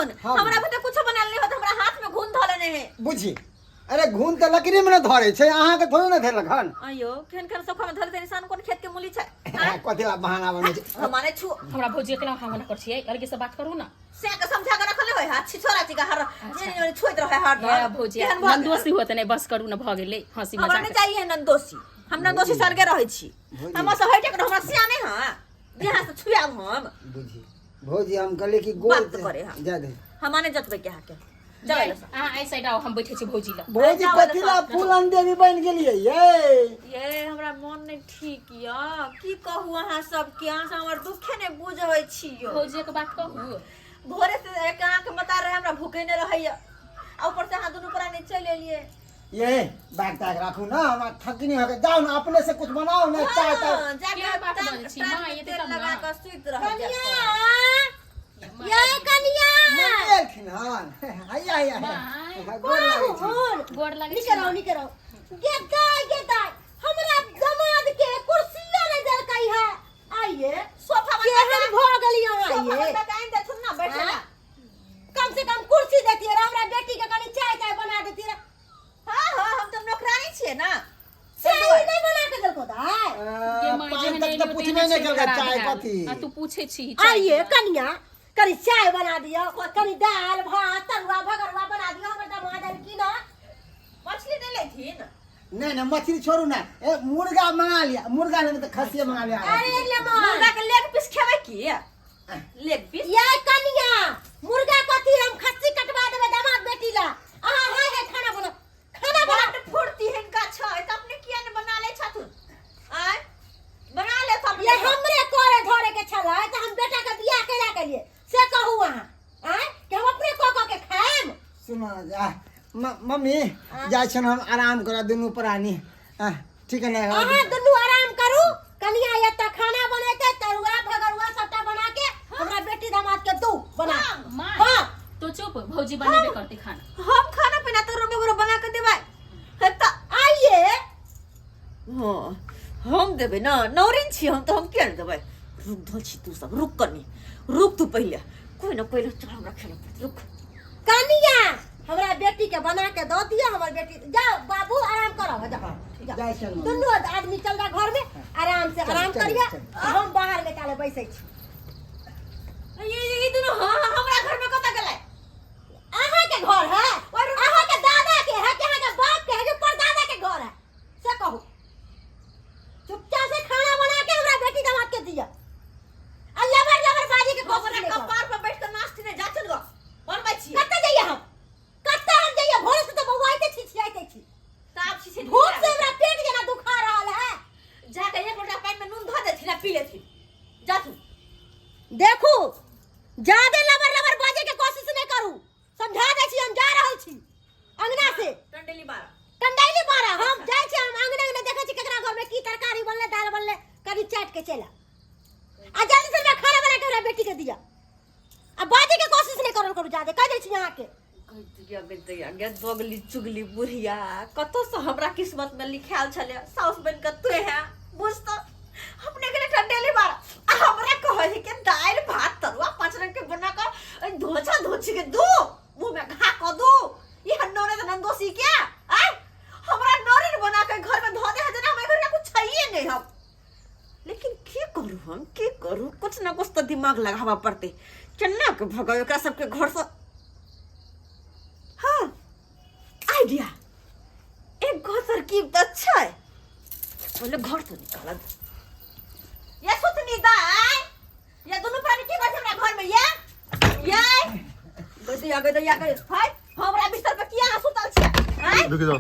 देथुन। हाँ। हमरा बुते कुछो बनायल नहीं होत, हमरा हाथ में घुन धऽ लेने है। बुझी, अरे घून तऽ लकड़ी में ने धरे छै, अहाँके थोड़े ने धेलक हन। अयो, केहन केहन सोखा में धरते निशान, कोन खेत के मूली छै? कथी ला बहाना बनै छै? हमारे छु हमरा भौजी केना अहाँ मना कर छियै, अलगे से बात करू ना। से के समझा के रखले होय, हा छिछोरा छी के हर जे छुइत रहे हर। हे भौजी, केहन भऽ गेल? नंदोसी होत नहि, बस करू ना, भऽ गेलै हंसी हमरा मजाक। नहीं चाहिए नंदोसी, हम नंदोसी सन के रहै छी। भौजी। हमर सब हटे के हमरा सियाने हां यहाँ से छुआब हम। बुझी भौजी, हम कहलिए कि गोल बात करे हम। जा दे। हमाने जतबे के हाके जाय लो। अहाँ एहि साइड आउ, हम बैठे छी भौजी लग। भौजी, जाओ, कथी ला जाओ। फूलन देवी बनि गेलियै ये? ये हमरा मन नहीं ठीक या, की कहू अहाँ सबके, अहाँ सब हमर दुखे नहीं बुझै छी यो। भौजी के बात कहू। भोरे से एक अहाँके बता रहे, हमरा भूखे नहीं रहैया, आ ऊपर से अहाँ दुनू प्राणी चलि एलियै। ये बैग तैग राखू ना, हमरा थकनी हो गई। जाओ ना, अपने से कुछ बनाओ ना, चाय ताय। हाँ, जाके केहन बात टांग- बजै छी, टांग माँ, में एतै तेल तब लगा ना। कऽ सुति रहब जाके। कनिया, ये कनिया। मम्मी एलखिन हन। हैया हैया। माय। गोर लागै छी। गोर लागै निके छी। रहो, निके रहो। गे दाय, गे दाय, हमरा दमाद के कुर्सियो नहीं देलकै है। आइए सोफा बनबा केहन के- भऽ गेली अहाँ सोफा ये? बनबा के आनि देथुन ना बैठे ला। आँय? कम से कम कुर्सी देती रहे, हमरा बेटी के कनी चाय ताय बना देती रहे। हाँ हाँ, हम तऽ नौकरानी छियै ना। चाय नहीं बना के देलको दाय? गे माय, पान जेहन तक एलियो तऽ पूछबे तेहने नहि छै केलकै खराब चाय भेल। कथी। आ तू पूछे छी चाय आइए के? कनिया, कनी चाय बना दियो, कनी दाल भात तरुआ भगरुआ बना दियो, हमर दमाद की ना। मछली नहि लेथिन? नहीं नहीं, मछली छोड़ू ना, ए मुर्गा मंगा लिया, मुर्गा नहीं तो खसिया मंगा लिया। अरे ले मां। मुर्गा के लेग पीस खेबै की? लेग पीस? ये कनिया, मुर्गा कथी, हम खस्सी कटवा देबै दामाद बेटी ला। अहाँ हाय हाय खाना बना, खाना बना। बड फुर्ती हिनका छै, तऽ अपने किया ने बना लै छथुन? आँय, बना ले सब। ये हमरे करे धरे के छलै तऽ हम बेटा के बियाह केला केलिए से कहू अहाँ? आँय, कि हम अपने कऽ कऽ के खाएम? सुनो जा मम्मी, जाइ छन हम आराम करा दुनू प्राणी। ठीक है ना? अहाँ दुनू आराम करू, कनिया एतऽ खाना बनेतै, तरुआ भगरुआ सबटा बना के हमरा बेटी दामाद के दू बना। माँ। हाँ। तो चुप, भौजी बनेबे करते खाना। हम खाना पीना तो रोबे गोरो बना के देबै हे तऽ। आइए। हाँ, हम देबै ना, नौरिन छी हम तऽ, हम किया नहि देबै? रुक धो छी तू सब, रुक कनी, रुक तू पहिले, कोई ना कोई चल हमरा खेलऽ पड़त, रुक। कनिया, हमरा बेटी के बना के दऽ दिअ, हमर बेटी। जाओ बाबू, आराम करब, जाओ जाओ। जाइ छियनि मम्मी। दुनू आदमी चल जा घर में, आराम से चल, आराम चल, करिए। चल। हम बाहर में ताले बैसै छी। ये दुनू हाँ हाँ हमरा घर में कतऽ गेलै? अहाँ के घर है? अहाँ के दादा के है कि अहाँ के बाप के है कि परदादा के घर है से कहू? चुपचाप से खाना बना के हमरा बेटी दामाद के दिया आ लबर लबर बाजी के कोशिश हमरा नहीं करू। कपार पर बैठ के नाचती नहीं जा, चल गो बनबै छी। कतऽ जाइए हम, कतऽ हम जाइए? भोरे से तो बौआइते छी, छियाइते छी। साफ छी से। भूख से हमरा पेट जेना दुखा रहल है। जाके एक लोटा पानि में नून धऽ देथिन आ पी लेथिन, जाथुन। देखू, ज्यादे लबर लबर बाजे के कोशिश नहीं करू, समझा दै छी। हम जा रहल छी अंगना से। टंडेली बारह। टंडाइली बारह हम जाइ छी। हम अंगना अंगना देखै छी केकरा घर में की तरकारी बनलै, दाल बनलै, कनी चाट के चलि आउ। आ जल्दी से हमरा खाना बना के हमरा बेटी के दिया आ बाजे के कोशिश नहीं करल करू ज्यादे, कह दै छी अहाँके। गैया गे दोगली चुगली बुढ़िया, कतौ से हमरा किस्मत में लिखायल छलै साउस बन के तू है। बुझ तो अपने के लिए टंडेली बार आ हमरा कहै है कि दालि भात तरुआ पांच रंग के बना कर धोछा धोछी के दू, मुंह में घा क दू। ई नौरे तो नंदोसी के आय हमरा नौरे बना के घर में धो दे है जना हमरा घर के कुछ छैये नहीं हम। लेकिन की करू हम, की करू? कुछ ना कुछ तो दिमाग लगावा पड़ते। केना के भगाओ एकरा सबके घर से? हाँ, आइडिया, एक गो तरकीब तो अच्छा है, पहले घर से निकाल ये सुतनी दाई, ये दोनों प्राणी की कर हमरा घर में? ये गदिया गदिया के हाय, हमरा बिस्तर पर किया सुतल छै? आय रुक जाओ।